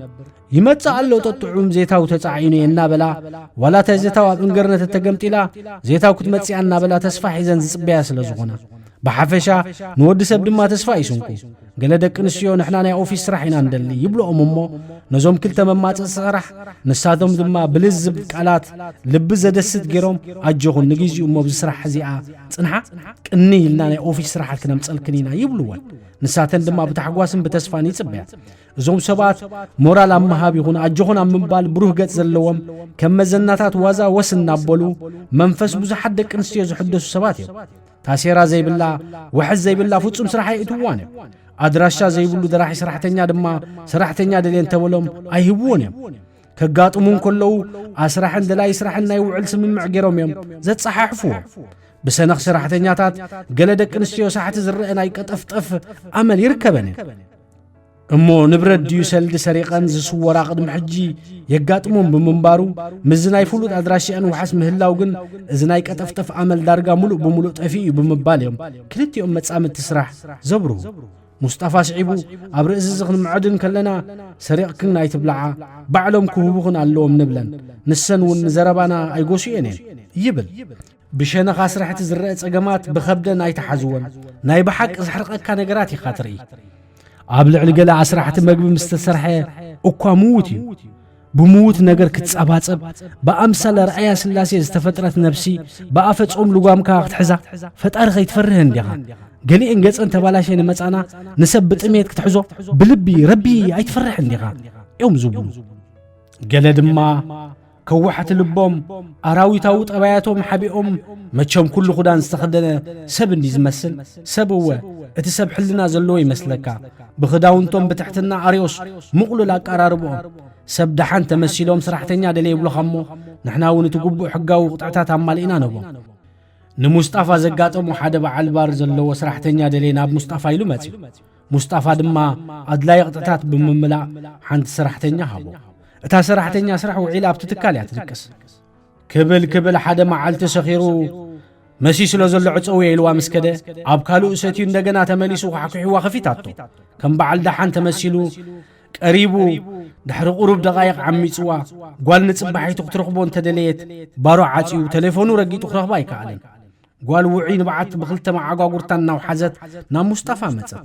ይመጽእ ኣሎ ጠጥዑም ዜታው ተጻዒኑ እናበላ፣ ዋላ እታ ዜታው ኣብ እንገርነት ተገምጢላ፣ ዜታው ክትመጽእ እያ እናበላ ተስፋ ሒዘን ዝጽበያ ስለ ዝኾና። ብሓፈሻ ንወዲ ሰብ ድማ ተስፋ ይስንቁ። ገለ ደቂ ኣንስትዮ ንሕና ናይ ኦፊስ ስራሕ ኢና ንደሊ ይብልኦም እሞ፣ ነዞም ክልተ መማጽእ ስራሕ ንሳቶም ድማ ብልዝብ ቃላት ልቢ ዘደስት ገይሮም፣ ኣጆኹን ንግዜኡ እሞ ኣብዚ ስራሕ እዚኣ ጽንሓ፣ ቅንይ ኢልና ናይ ኦፊስ ስራሓት ክነምጸልክን ኢና ይብልወን። ንሳተን ድማ ብታሕጓስን ብተስፋን ይጽበያ። እዞም ሰባት ሞራል ኣብ ምሃብ ይኹን ኣጆኹን ኣብ ምባል ብሩህ ገጽ ዘለዎም፣ ከም መዘናታት ዋዛ ወስ እናበሉ መንፈስ ብዙሓት ደቂ ኣንስትዮ ዝሕደሱ ሰባት እዮም። ታሴራ ዘይብላ፣ ወሕዝ ዘይብላ ፍጹም ስራሕ ኣይእትዋን እዮም። ኣድራሻ ዘይብሉ ደራሒ ሰራሕተኛ ድማ ሰራሕተኛ ደልየ እንተበሎም ኣይህብዎን እዮም። ከጋጥሙ እንከለዉ ኣስራሕን ደላይ ስራሕን ናይ ውዕል ስምምዕ ገይሮም እዮም ዘጸሓሕፍዎ። ብሰነኽ ሰራሕተኛታት ገለ ደቂ ኣንስትዮ ሳሕቲ ዝረአ ናይ ቀጠፍጠፍ ኣመል ይርከበን እዩ። እሞ ንብረት ድዩ ሰልዲ ሰሪቐን ዝስወራ ቅድሚ ሕጂ የጋጥሞም ብምንባሩ፣ ምስዚ ናይ ፍሉጥ ኣድራሽአን ውሓስ ምህላው ግን፣ እዚ ናይ ቀጠፍጠፍ ኣመል ዳርጋ ሙሉእ ብሙሉእ ጠፊኡ እዩ ብምባል እዮም ክልቲኦም መጻምድቲ ስራሕ ዘብርሁ። ሙስጣፋ ስዒቡ፣ ኣብ ርእሲ እዚ ክንምዕድ እንከለና፣ ሰሪቕክን ኣይትብልዓ፣ ባዕሎም ክህቡኽን ኣለዎም ንብለን፣ ንሰን እውን ንዘረባና ኣይጎስዮን እየን ይብል። ብሸነኽ ኣስራሕቲ ዝረአ ጸገማት ብኸብደን ኣይተሓዝወን። ናይ ብሓቂ ዘሕርቐካ ነገራት ኢኻ ትርኢ። ኣብ ልዕሊ ገለ ኣስራሕቲ መግቢ ምስ ተሰርሐ እኳ ምዉት እዩ። ብምዉት ነገር ክትጸባጸብ፣ ብኣምሳል ኣርኣያ ስላሴ ዝተፈጥረት ነብሲ ብኣፈ ጾም ልጓምካ ክትሕዛ፣ ፈጣሪ ከይትፈርህ እንዲኻ። ገሊኤን ገጸን ተባላሸ ንመጻና ንሰብ ብጥሜት ክትሕዞ ብልቢ ረቢ ኣይትፈርሕ እንዲኻ እዮም ዝብሉ። ገለ ድማ ከዋሕቲ ልቦም ኣራዊታዊ ጠባያቶም ሓቢኦም፣ መቸም ኩሉ ክዳን ዝተኸደነ ሰብ እንዲ ዝመስል፣ ሰብ እወ እቲ ሰብ ሕልና ዘለዎ ይመስለካ። ብኽዳውንቶም ብትሕትና ኣርዮስ ምቕሉል ኣቀራርብኦም ሰብ ደሓን ተመሲሎም ስራሕተኛ ደለ ይብሉኻ እሞ፣ ንሕና እውን እቲ ግቡእ ሕጋዊ ቅጥዕታት ኣማሊእና ንህቦም። ንሙስጣፋ ዘጋጠሞ ሓደ በዓል ባር ዘለዎ ስራሕተኛ ደለ ናብ ሙስጣፋ ኢሉ መጺኡ። ሙስጣፋ ድማ ኣድላይ ቅጥዕታት ብምምላእ ሓንቲ ሰራሕተኛ ሃቦ። እታ ሰራሕተኛ ስራሕ ውዒላ ኣብቲ ትካል እያ ትድቅስ። ክብል ክብል ሓደ መዓልቲ ሰኺሩ መሲ ስለ ዘሎ ዕጸው እየ ኢልዋ ምስ ከደ፣ ኣብ ካልኡ ሰትዩ እንደገና ተመሊሱ ኳሕኲሕዋ ከፊታቶ። ከም በዓል ደሓን ተመሲሉ ቀሪቡ ድሕሪ ቁሩብ ደቓይቕ ዓሚጽዋ፣ ጓል ንጽባሒቱ ክትረኽቦ እንተደለየት ባሮ ዓጽዩ ተሌፎኑ ረጊጡ ክረኽባ ኣይከኣለን። ጓል ውዑይ ንብዓት ብኽልተ መዓጓጉርታ እናውሓዘት ናብ ሙስጣፋ መጸት።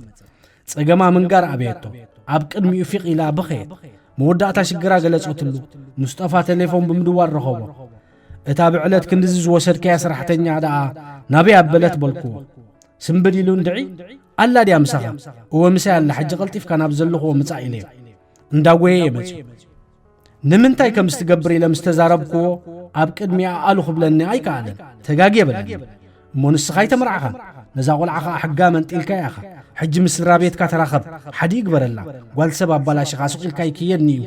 ጸገማ ምንጋር ኣበየቶ። ኣብ ቅድሚኡ ፊቕ ኢላ በኸየት። መወዳእታ ሽግራ ገለጸትሉ። ሙስጠፋ ተሌፎን ብምድዋል ረኸቦ። እታ ብዕለት ክንድዚ ዝወሰድካያ ሰራሕተኛ ደኣ ናበይ ኣበለት በልክዎ። ስንብድ ኢሉ እንድዒ ኣላ ድያ ምሳኻ? እወ ምሳይ ኣላ፣ ሕጂ ቀልጢፍካ ናብ ዘለኽዎ ምጻእ ኢለዮ። እንዳጎየ እየ መጺኡ። ንምንታይ ከም ዝትገብር ኢለ ምስ ተዛረብክዎ ኣብ ቅድሚኣ ኣሉ ክብለኒ ኣይከኣለን። ተጋግየ በለኒ። እሞ ንስኻ ኣይተመርዓኻን። ነዛ ቆልዓ ኸኣ ሕጋ መንጢልካያ ኢኻ። ሕጂ ምስ ስድራ ቤትካ ተራኸብ። ሓዲ ይግበረላ። ጓል ሰብ ኣባላሽኻ ስቕ ኢልካ ይክየድኒ እዩ።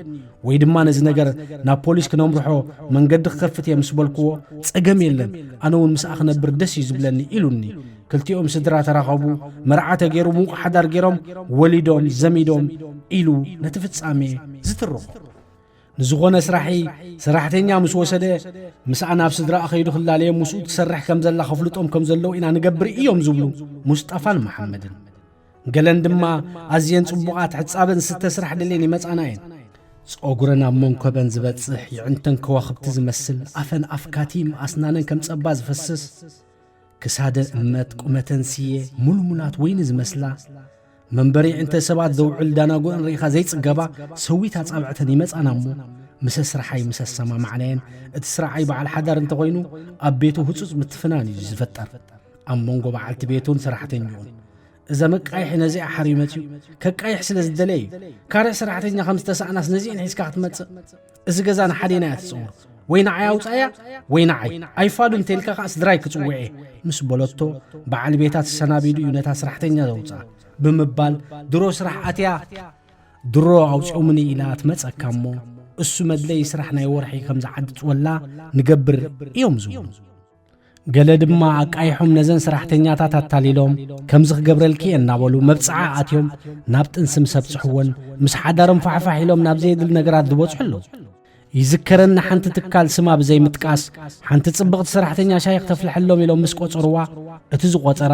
ወይ ድማ ነዚ ነገር ናብ ፖሊስ ክነምርሖ መንገዲ ክኸፍት እየ ምስ በልክዎ፣ ጸገም የለን፣ ኣነ እውን ምስኣ ክነብር ደስ እዩ ዝብለኒ ኢሉኒ። ክልቲኦም ስድራ ተራኸቡ፣ መርዓ ተገይሩ፣ ምውቕ ሓዳር ገይሮም፣ ወሊዶም፣ ዘሚዶም ኢሉ ነቲ ፍጻሜ ዝትርኾ። ንዝኾነ ስራሒ ሰራሕተኛ ምስ ወሰደ፣ ምስኣ ናብ ስድራኣ ከይዱ ክላለዮም ምስኡ ትሰርሕ ከም ዘላ ከፍልጦም ከም ዘለዉ ኢና ንገብር እዮም ዝብሉ ሙስጠፋን መሓመድን። ገለን ድማ ኣዝየን ጽቡቓት ሕጻበን ስተ ስራሕ ደልየን ይመጻና እየን። ጸጉረን ኣብ መንኮበን ዝበጽሕ፣ የዕንተን ከዋኽብቲ ዝመስል፣ ኣፈን ኣፍ ካቲም፣ ኣስናነን ከም ጸባ ዝፈስስ፣ ክሳደ እመት ቁመተን ስየ ሙልሙላት ወይኒ ዝመስላ፣ መንበሪ ዕንተ ሰባት ዘውዕል ዳናጎአን ርኢኻ ዘይጽገባ ሰዊት ኣጻብዕተን ይመጻና እሞ፣ ምሰ ስርሓይ ምስ ኣሰማማዕናየን፣ እቲ ስርዓይ በዓል ሓዳር እንተኾይኑ፣ ኣብ ቤቱ ህጹጽ ምትፍናን እዩ ዝፈጠር። ኣብ መንጎ በዓልቲ ቤቱን ሰራሕተኛኡን። እዛ መቃይሒ ነዚኣ ሓርዩ መጺኡ፣ ከቃይሕ ስለ ዝደለየ እዩ። ካርዕ ሰራሕተኛ ከም ዝተሳእናስ ነዚአን ሒዝካ ክትመጽእ? እዚ ገዛ ንሓዴና እያ ትጽውር። ወይ ንዓይ ኣውጻያ፣ ወይ ንዓይ። ኣይፋሉን እንተኢልካ ከኣ ስድራይ ክጽውዕ እየ ምስ በለቶ፣ በዓል ቤታ ተሰናቢዱ እዩ ነታ ስራሕተኛ ዘውጽኣ ብምባል፣ ድሮ ስራሕ ኣትያ፣ ድሮ ኣውጺኦምኒ ኢላ ትመጸካ እሞ፣ እሱ መድለይ ስራሕ ናይ ወርሒ ከም ዝዓድጽወላ ንገብር እዮም ዝብሉ። ገለ ድማ ኣቃይሖም ነዘን ሰራሕተኛታት ኣታሊሎም፣ ከምዚ ክገብረልኪ እየ እናበሉ መብጽዓ ኣትዮም ናብ ጥንሲ ምስ ኣብጽሕወን፣ ምስ ሓዳሮም ፋሕፋሕ ኢሎም ናብ ዘየድሊ ነገራት ዝበጽሑ ኣለዉ። ይዝከረኒ ሓንቲ ትካል ስማ ብዘይምጥቃስ፣ ሓንቲ ጽብቕቲ ሰራሕተኛ ሻሂ ክተፍልሐሎም ኢሎም ምስ ቆጸርዋ፣ እቲ ዝቆጸራ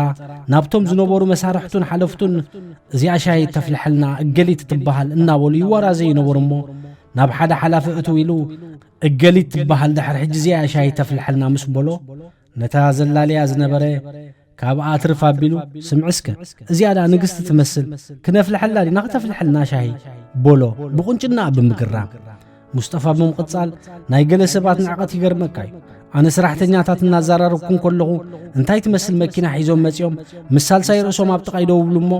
ናብቶም ዝነበሩ መሳርሕቱን ሓለፍቱን፣ "እዚኣ ሻሂ ተፍልሐልና እገሊት ትበሃል" እናበሉ ይወራዘዩ ይነበሩ እሞ፣ ናብ ሓደ ሓላፊ እትው ኢሉ፣ "እገሊት ትበሃል ድሕሪ ሕጂ እዚኣ ሻሂ ተፍልሐልና" ምስ በሎ፣ ነታ ዘላልያ ዝነበረ ካብ ኣትርፍ ኣቢሉ፣ "ስምዒ እስከ፣ እዚኣ ደኣ ንግስቲ ትመስል፣ ክነፍልሐላ ዲና፣ ክተፍልሐልና ሻሂ?" በሎ ብቁንጭና ብምግራም። ሙስጠፋ ብምቕጻል፣ "ናይ ገለ ሰባት ንዕቐት ይገርመካ እዩ። ኣነ ሰራሕተኛታት እናዘራረብኩ እንከለኹ እንታይ ትመስል መኪና ሒዞም መጺኦም፣ ምስ ሳልሳይ ርእሶም ኣብ ጥቓይ ደው ይብሉ እሞ፣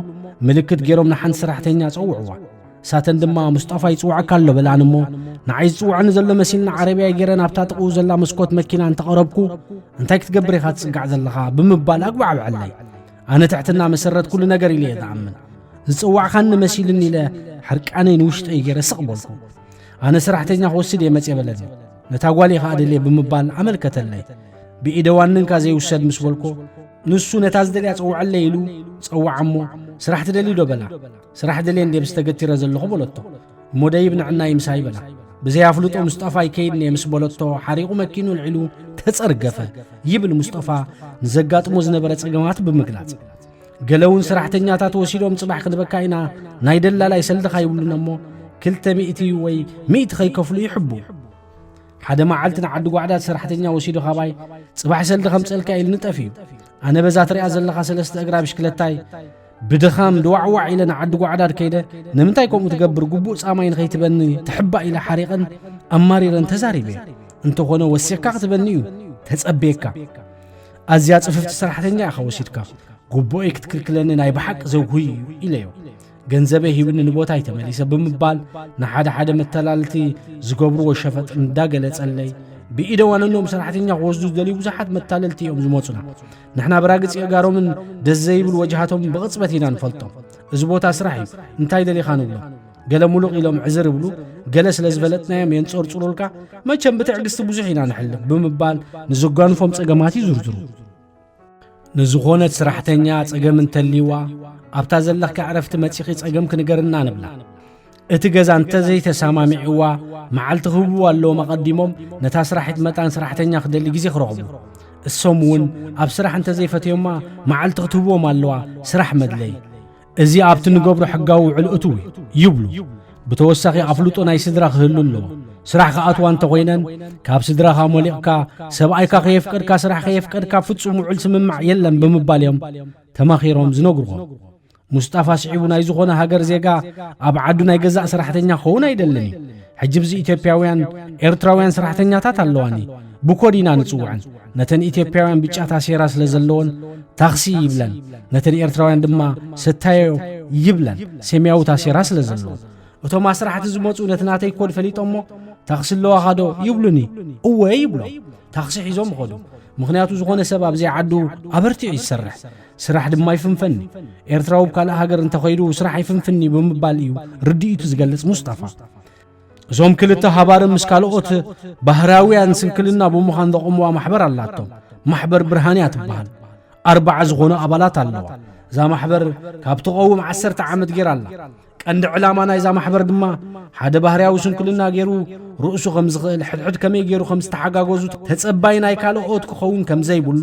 ምልክት ገይሮም ንሓንቲ ሰራሕተኛ ጸውዕዋ። እሳተን ድማ፣ 'ሙስጠፋ ይጽውዐካ ኣሎ' በላን እሞ፣ ንዓይ ዝጽውዐኒ ዘሎ መሲልና ዓረብያ ገይረ ናብታ ጥቕኡ ዘላ መስኮት መኪና እንተቐረብኩ፣ 'እንታይ ክትገብር ኢኻ ትጽጋዕ ዘለኻ?' ብምባል ኣጉባዕብዐለይ። ኣነ ትሕትና መሰረት ኩሉ ነገር ኢለ እየ ዝኣምን። ዝጸዋዕካኒ መሲልኒ ኢለ ሕርቃነይ ንውሽጠይ ገይረ ስቕ በልኩ። ኣነ ሰራሕተኛ ክወስድ እየ መጽየ በለኒ። ነታ ጓለይ ከኣ ደልየ ብምባል ኣመልከተለይ። ብኢደ ዋንንካ ዘይውሰድ ምስ በልኮ፣ ንሱ ነታ ዝደልያ ጸውዐለይ ኢሉ ጸውዓ እሞ፣ "ስራሕ ትደሊ ዶ?" በላ። "ስራሕ ደልየ እንድየ ምስ ተገቲረ ዘለኹ" በለቶ። እሞ ደይብ ንዕናይ ምሳይ በላ። ብዘይ ኣፍልጦ ሙስጠፋ ይከይድ እንድየ ምስ በለቶ፣ ሓሪቑ መኪኑ ኣልዒሉ ተጸርገፈ ይብል ሙስጠፋ ንዘጋጥሞ ዝነበረ ጸገማት ብምግላጽ። ገለ እውን ሰራሕተኛታት ወሲዶም ጽባሕ ክንበካ ኢና፣ ናይ ደላላይ ሰልዲ ካይብሉና እሞ፣ ክልተ ሚእቲ ወይ ሚእቲ ከይከፍሉ ይሕቡ። ሓደ መዓልቲ ንዓዲ ጓዕዳድ ሰራሕተኛ ወሲዱ ካባይ፣ "ጽባሕ ሰልዲ ከምጸልካ ኢልኒ ጠፊኡ። ኣነ በዛ ትሪኣ ዘለኻ ሰለስተ እግራ ብሽክለታይ ብድኻም ድዋዕዋዕ ኢለ ንዓዲ ጓዕዳድ ከይደ፣ ንምንታይ ከምኡ ትገብር? ግቡእ ጻማይ ንኸይትበኒ ትሕባእ" ኢለ ሓሪቐን ኣማሪረን ተዛሪበ። "እንተኾነ ወሲኽካ ክትበኒ እዩ ተጸብየካ። ኣዝያ ጽፍፍቲ ሰራሕተኛ ኢኻ ወሲድካ። ግቡኤይ ክትክልክለኒ ናይ ብሓቂ ዘጉህይ እዩ" ኢለዮ። "ገንዘበይ ሂብኒ ንቦታይ ተመሊሰ" ብምባል ንሓደ ሓደ መተላለልቲ ዝገብርዎ ሸፈጥ እንዳገለጸለይ፣ ብኢደ ዋነኖም ሰራሕተኛ ክወስዱ ዝደልዩ ብዙሓት መታለልቲ እዮም ዝመጹና። ንሕና ብራግጽ የእጋሮምን ደስ ዘይብል ወጅሃቶም ብቕጽበት ኢና ንፈልጦም። "እዚ ቦታ ስራሕ እዩ፣ እንታይ ደሊኻ?" ንብሎም። ገለ ሙሉቕ ኢሎም ዕዝር ይብሉ፣ ገለ ስለ ዝበለጥናዮም የንጸርጽሩልካ። "መቸም ብትዕግስቲ ብዙሕ ኢና ንሕልፍ" ብምባል ንዘጓንፎም ጸገማት ይዝርዝሩ። ንዝኾነት ሰራሕተኛ ጸገም እንተልይዋ፣ "ኣብታ ዘለኽካ ዕረፍቲ መጺኺ ጸገምኪ ንገርና" ንብላ። እቲ ገዛ እንተዘይተሰማሚዕዋ፣ መዓልቲ ክህብዋ ኣለዎም ኣቐዲሞም፣ ነታ ስራሒት መታን ሰራሕተኛ ክደሊ ግዜ ክረኽቡ። እሶም እውን ኣብ ስራሕ እንተዘይፈትዮማ፣ መዓልቲ ክትህብዎም ኣለዋ፣ ስራሕ መድለይ። "እዚ ኣብቲ ንገብሮ ሕጋዊ ውዕል እትው እዩ" ይብሉ። ብተወሳኺ ኣፍልጦ ናይ ስድራ ክህሉ ኣለዎ። ስራሕ ክኣትዋ እንተኾይነን፣ ካብ ስድራኻ ሞሊቕካ፣ ሰብኣይካ ከየፍቀድካ፣ ስራሕ ከየፍቀድካ ፍጹም ውዕል ስምምዕ የለን ብምባል እዮም ተማኺሮም ዝነግርዎ። ሙስጣፋ ስዒቡ ናይ ዝኾነ ሃገር ዜጋ ኣብ ዓዱ ናይ ገዛእ ሰራሕተኛ ክኸውን ኣይደልን እዩ። ሕጂ ብዚ ኢትዮጵያውያን፣ ኤርትራውያን ሰራሕተኛታት ኣለዋኒ። ብኮድ ኢና ንጽውዐን። ነተን ኢትዮጵያውያን ብጫ ታሴራ ስለ ዘለወን ታክሲ ይብለን። ነተን ኤርትራውያን ድማ ሰታዮ ይብለን፣ ሰማያዊ ታሴራ ስለ ዘለወን። እቶም ኣስራሕቲ ዝመጹ ነቲ ናተይ ኮድ ፈሊጦሞ፣ "ታክሲ ኣለዋኻ ዶ?" ይብሉኒ። "እወ" ይብሎም። ታክሲ ሒዞም ይኸዱ። ምኽንያቱ ዝኾነ ሰብ ኣብ ዘይዓዱ ኣበርቲዑ ይሰርሕ። ስራሕ ድማ ይፍንፈኒ። ኤርትራዊ ኣብ ካልእ ሃገር እንተኸይዱ ስራሕ ኣይፍንፍን እዩ ብምባል እዩ ርድኢቱ ዝገልጽ ሙስጣፋ። እዞም ክልተ ሃባርም ምስ ካልኦት ባህራውያን ስንክልና ብምዃን ዘቖምዋ ማሕበር ኣላቶም። ማሕበር ብርሃን እያ ትበሃል። ኣርባዓ ዝኾኑ ኣባላት ኣለዋ። እዛ ማሕበር ካብ ትቐውም ዓሰርተ ዓመት ገይራ ኣላ። ቀንዲ ዕላማ ናይዛ ማሕበር ድማ ሓደ ባህርያዊ ስንክልና ገይሩ ርእሱ ከም ዝኽእል፣ ሕድሕድ ከመይ ገይሩ ከም ዝተሓጋገዙ፣ ተጸባይ ናይ ካልኦት ክኸውን ከም ዘይብሉ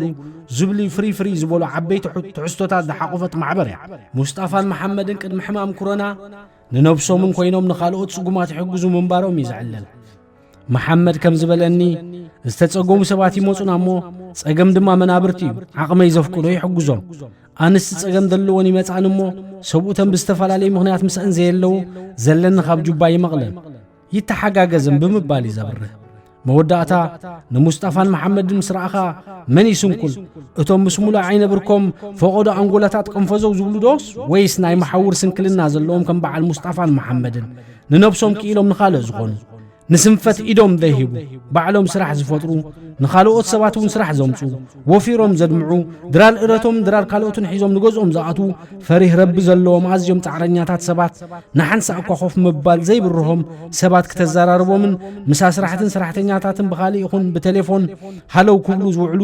ዝብሊ ፍርይ ፍርይ ዝበሉ ዓበይቲ ትሕ-፣ ትሕዝቶታት ዝሓቖፈት ማሕበር እያ። ሙስጣፋን መሓመድን ቅድሚ ሕማም ኩሮና ንነብሶምን ኮይኖም ንኻልኦት ጽጉማት ይሕግዙ ምንባሮም እዩ ዝዕለል። መሓመድ ከም ዝበለኒ፣ ዝተጸገሙ ሰባት ይመጹና እሞ፣ ጸገም ድማ መናብርቲ እዩ። ዓቕመይ ዘፍቅዶ ይሕግዞም። ኣንስቲ ጸገም ዘለወን ይመጻን እሞ፣ ሰብኡተን ብዝተፈላለየ ምኽንያት ምስአን ዘየለዉ፣ ዘለኒ ካብ ጁባ ይመቕለን። ይተሓጋገዝን ብምባል እዩ ዘብርህ። መወዳእታ፣ ንሙስጣፋን መሓመድን ምስ ረኣኻ፣ መን ይስንኩል? እቶም ምስ ሙሉእ ዓይነ ብርኮም ፈቐዶ ኣንጎላታት ቀንፈዘው ዝብሉ ዶስ፣ ወይስ ናይ መሓውር ስንክልና ዘለዎም ከም በዓል ሙስጣፋን መሓመድን፣ ንነብሶም ክኢሎም ንኻልእ ዝኾኑ? ንስንፈት ኢዶም ዘይህቡ፣ ባዕሎም ስራሕ ዝፈጥሩ፣ ንኻልኦት ሰባት እውን ስራሕ ዘምጹ፣ ወፊሮም ዘድምዑ፣ ድራር እረቶም ድራር ካልኦትን ሒዞም ንገዝኦም ዝኣትዉ፣ ፈሪህ ረቢ ዘለዎም ኣዝዮም ጻዕረኛታት ሰባት፣ ንሓንሳእ እኳ ኮፍ ምባል ዘይብርሆም ሰባት ክተዘራርቦምን ምስ ኣስራሕትን ሰራሕተኛታትን ብኻልእ ይኹን ብቴሌፎን ሃለው ክብሉ ዝውዕሉ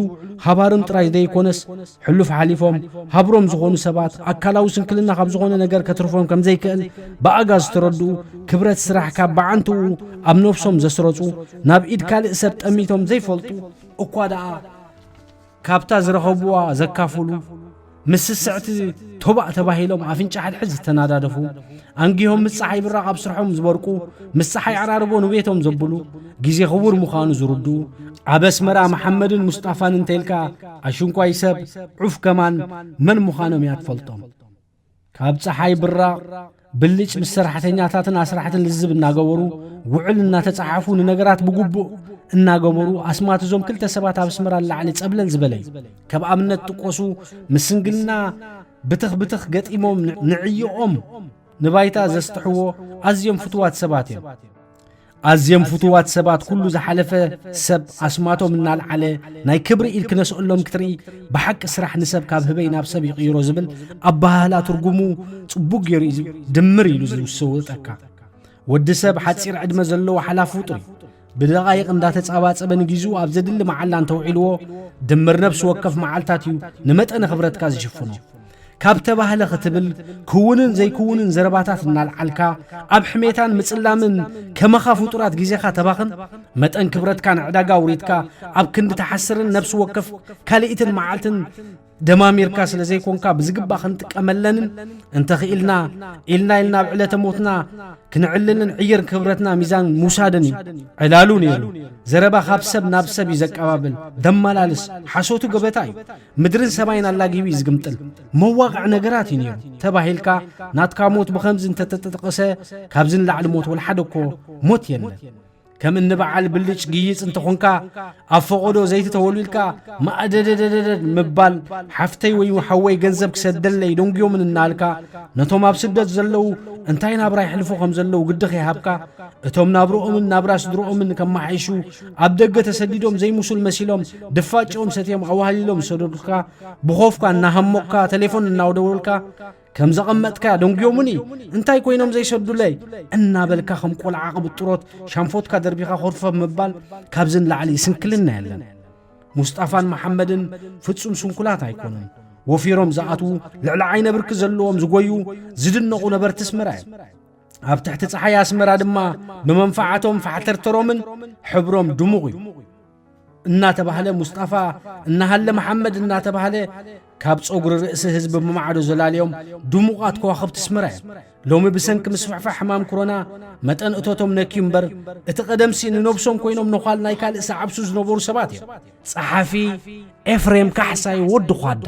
ሃባርም ጥራይ ዘይኮነስ፣ ሕሉፍ ሓሊፎም ሃብሮም ዝኾኑ ሰባት ኣካላዊ ስንክልና ካብ ዝኾነ ነገር ከትርፎም ከም ዘይክእል ብኣጋ ዝተረድኡ፣ ክብረት ስራሕ ካብ በዓንትኡ ኣብ ነብሶም ዘስረጹ፣ ናብ ኢድ ካልእ ሰብ ጠሚቶም ዘይፈልጡ፣ እኳ ደኣ ካብታ ዝረኸብዋ ዘካፍሉ፣ ምስ ስስዕቲ ቶባእ ተባሂሎም ኣፍንጫ ሕድሕድ ዝተናዳደፉ፣ ኣንጊሆም ምስ ጸሓይ ብራቕ ኣብ ስርሖም ዝበርቁ፣ ምስ ጸሓይ ዓራርቦ ንቤቶም ዘብሉ፣ ግዜ ክቡር ምዃኑ ዝርድኡ፣ ኣብ ኣስመራ መሓመድን ሙስጣፋን እንተኢልካ፣ ኣሽንኳይ ሰብ፣ ዑፍ ከማን መን ምዃኖም እያ ትፈልጦም። ካብ ጸሓይ ብራቕ ብልጭ ምስ ሰራሕተኛታትን ኣስራሕትን ልዝብ እናገበሩ፣ ውዕል እናተጸሓፉ፣ ንነገራት ብግቡእ እናገበሩ፣ ኣስማት እዞም ክልተ ሰባት ኣብ ኣስመራ ንላዕሊ ጸብለል ዝበለ እዩ። ከም ኣብነት ጥቀሱ፣ ምስንግልና ብትኽ ብትኽ ገጢሞም ን-፣ ንዕዮኦም ንባይታ ዘስጥሕዎ ኣዝዮም ፍቱዋት ሰባት እዮም። ኣዝዮም ፍቱዋት ሰባት፣ ኩሉ ዝሓለፈ ሰብ ኣስማቶም እናልዓለ ናይ ክብሪ ኢድ ክነስእሎም ክትርኢ፣ ብሓቂ ስራሕ ንሰብ ካብ ህበይ ናብ ሰብ ይቕይሮ ዝብል ኣበሃህላ ትርጉሙ ጽቡቕ ገይሩ እዩ ድምር ኢሉ ዝስውጠካ። ወዲ ሰብ ሓጺር ዕድመ ዘለዎ ሓላፊ ፍጡር እዩ። ብደቓይቕ እንዳተጻባጸበ ንጊዜኡ ኣብ ዘድሊ መዓላ እንተውዒልዎ፣ ድምር ነብሲ ወከፍ መዓልታት እዩ ንመጠነ ክብረትካ ዝሽፍኖ። ካብ ተባህለ ክትብል፣ ክውንን ዘይክውንን ዘረባታት እናልዓልካ፣ ኣብ ሕሜታን ምጽላምን ከማኻ ፍጡራት ግዜኻ ተባኽን፣ መጠን ክብረትካ ንዕዳጋ ኣውሪድካ፣ ኣብ ክንዲ ትሓስርን ነብሲ ወከፍ ካልኢትን መዓልትን ደማሚርካ ስለ ዘይኮንካ፣ ብዝግባእ ክንጥቀመለንን እንተኽኢልና ኢልና ኢልና ኣብ ዕለተ ሞትና ክንዕልልን ዕየር ክብረትና ሚዛን ምውሳድን እዩ። ዕላሉ ነይሩ። ዘረባ ካብ ሰብ ናብ ሰብ እዩ ዘቀባብል፣ ደመላልስ፣ ሓሶቱ ገበታ እዩ። ምድርን ሰማይን ኣላጊቡ እዩ ዝግምጥል። መዋቕዕ ነገራት እዩ ነይሩ ተባሂልካ፣ ናትካ ሞት ብኸምዚ እንተተጠቀሰ፣ ካብዚ ንላዕሊ ሞት ወላ ሓደ እኮ ሞት የለን። ከም እኒ በዓል ብልጭ ግይጽ እንተኾንካ፣ ኣብ ፈቐዶ ዘይቲ ተወልዊልካ ማእደደደደደድ ምባል፣ ሓፍተይ ወይ ሓወይ ገንዘብ ክሰደለይ ደንጉዮምን እናልካ፣ ነቶም ኣብ ስደት ዘለዉ እንታይ ናብራ ይሕልፉ ከም ዘለዉ ግዲ ከይሃብካ፣ እቶም ናብርኦምን ናብራ ስድርኦምን ከመሓይሹ ኣብ ደገ ተሰዲዶም ዘይምሱል መሲሎም ድፋጭኦም ሰትዮም ኣዋህሊሎም ዝሰደዱልካ፣ ብኾፍካ እናሃሞቕካ፣ ቴሌፎን እናወደወልካ፣ ከም ዘቐመጥካ ደንጉዮሙኒ፣ እንታይ ኮይኖም ዘይሰዱለይ እናበልካ ከም ቆልዓ ቅብጥሮት ሻንፎትካ ደርቢኻ ኮርፈፍ ምባል ካብዚ ንላዕሊ ስንክልና የለን። ሙስጣፋን መሓመድን ፍጹም ስንኩላት ኣይኮኑን። ወፊሮም ዝኣትዉ፣ ልዕሊ ዓይነ ብርኪ ዘለዎም ዝጎዩ፣ ዝድነቑ ነበርቲ ኣስመራ እዮም። ኣብ ትሕቲ ጸሓይ ኣስመራ ድማ ብመንፈዓቶም ፋሕተርተሮምን ሕብሮም ድሙቕ እዩ። እናተባህለ ሙስጣፋ እናሃለ መሓመድ እናተባህለ ካብ ጸጉሪ ርእሲ ህዝቢ ብማዕዶ ዘላልዮም ድሙቓት ከዋኽብቲ ኣስመራ እዮም። ሎሚ ብሰንኪ ምስፍሕፋሕ ሕማም ኮሮና መጠን እቶቶም ነክዩ እምበር፣ እቲ ቀደምሲ ንነብሶም ኮይኖም ነዃል ናይ ካልእ ዝዓብሱ ዝነበሩ ሰባት እዮም። ጸሓፊ ኤፍሬም ካሕሳይ ወዲ ዃዳ።